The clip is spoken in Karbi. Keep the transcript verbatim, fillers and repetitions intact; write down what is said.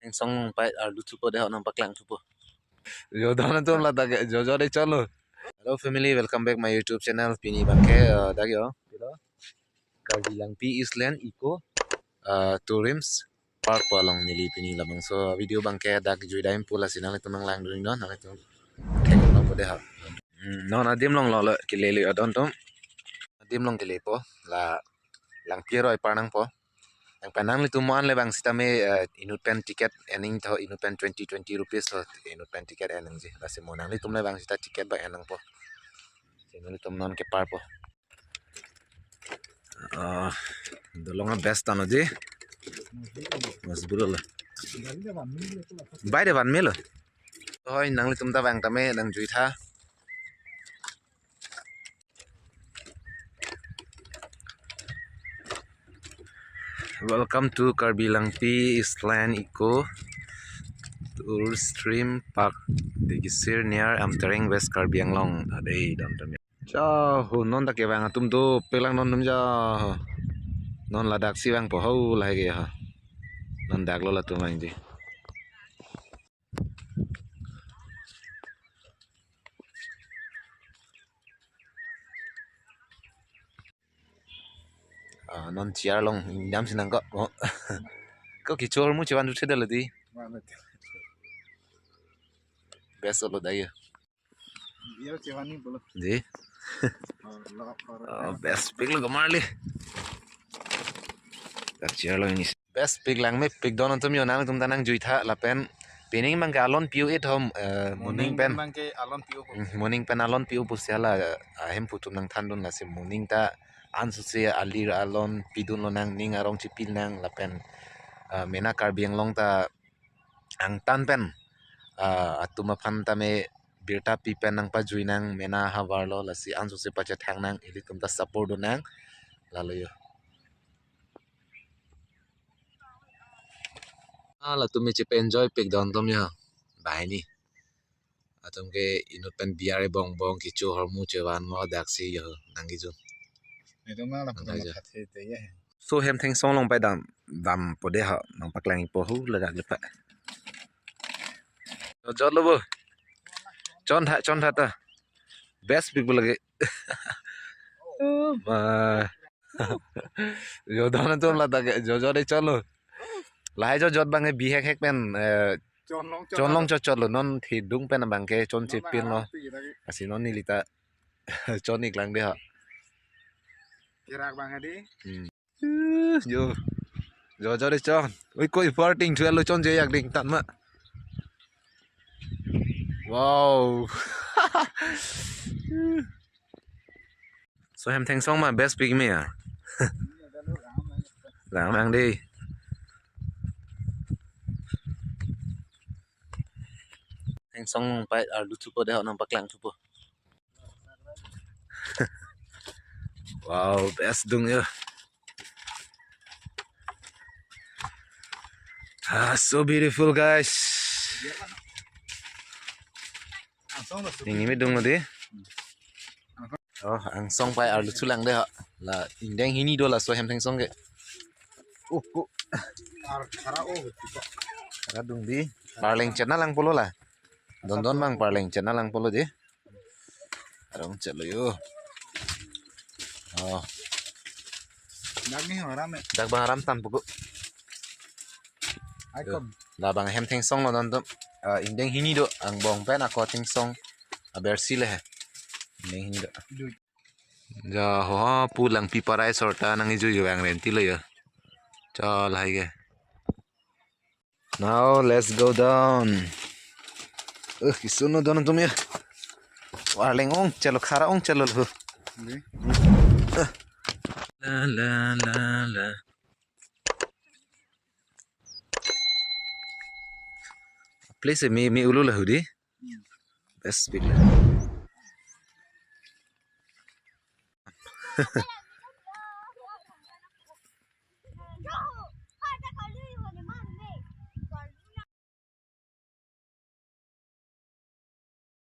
Thengsong Longpai arlu thupo dei ho, nangpaklang thupo. Jo don atum ladak jo jo dei cholo. Hello family, welcome back my YouTube channel. Pini abangke, eh, dak yo. Karbi Langpi Eastland Eco, eh, Tourism Park pu along neli pini labangso video abangke dak jui dam pu, lasi nanglitum nanglangdun non, nanglitum theklongpo dei ho. Hmm, non adim along lo lo kele lo adon atum. Adim along kelepo, la Langpi aroi par nangpo. Nangphan nanglitum mo-an le bang sitame, eh, inut pen ticket ening tho, inut pen twenty, twenty rupees tho, inut pen ticket eningji. Lasi mo nanglitum le bang sita ticket ba en nangpo. Si nanglitum non keparpo. Ah, dolong a best ano ji. Mas buro lo. Bai de ban melo. Hoi, nanglitum ta vang tame nangjuitha. Welcome to Karbi Langpi Eastland Eco Tourism Park, Degisir near Amtereng, West Karbi Anglong. Adei dam dam. Cha ho, non dak kevang atum do, pelang non dum cha ho. Non ladak si vangpo ho, lahai ke ho. Non dak lo latum vangji. Ah, non chair along ingdam si nangkok. Oh. Ko kecho ahormu chevan duthe dala dei. Best lo dai ya. Biar chevan ni bolo. Ji. Oh, lo, lo, oh, best pik lo kamar li. Dak chair along ini. Best pik lang mepik don atum yo, nangtum ta nangjuitha lapen pining abangke alon piu it hom, eh, moning pen. Abangke alon piu po. Hmm, moning pen alon piu pusi hala, eh, ahemphu atum nangthandun, lasi moning ta ansose alir alon pidun lonang, ning arong chipil nang lapen, eh, mena Karbi Anglong ta angtan pen, eh, atum aphan tame birta pi pen nangpajui nang, mena havar lo, lasi ansose pachethang nang, ilitum ta support dun nang, lalo yo. Ah, latum me chepe enjoy pik don atum yo. Banghini. Atum ke inut pen biar ebong bong kecho ahormu chevan mo dak si yo nang kijun. Itu mah lah. Nang pernah kijun. Mathat sih itu ya. So hem Thengsong Longpai dam, dampo dei ho, nangpaklangpo ho ladak lepa. Jot lo bo. Chon tha, chon tha ta. Best pik bo lagi. Oh, ma. Jo don atum ladak jo jo dei cholo. Lahai jo jot abangke bihek hek pen, eh, chonlong chot chot lo, non thidung pen abangke chon chepin lo. Lasi non neli ta chon ik lang dei ho. Kerak abang adi. Hmm. Uh, jo. Jo jo dei chon. Ui, ko iparting thulo chon je yak ding tan ma. Wow. So hem Thengsong ma best pik me ya. Lang lang dei. Thengsong Longpai arlu thupo dei ho, nangpaklang thupo. Wow, best dung ya. Ah, so beautiful, guys. Ini me dung dei. Oh, Thengsong Longpai arlu thulang dei ho. La ingdeng hini do laso hem Thengsong ke. Uh, uh. Khara dung dei. Parleng chena langpo lo la. Don don abang parleng chena langpo lo dei. Arong chelo yo. Oh. Dak ni haram eh. Dak abang haram tan puku. Ai kom. Labang hem Thengsong lo don atum. Ah, ingdeng hini do, angbong pen ako Thengsong. Aber si le he. Ingdeng hini do. Dui. Ja ho ha pu Langpi parai sorta nang iju yu ang renti lo yo. Chol hai ke. Now let's go down. Uh, kisuno don atum ya. Parleng ong chelo, khara ong chelo lo. Ni. Uh. La la la la. Place me me ulu la hudi. Best pik la.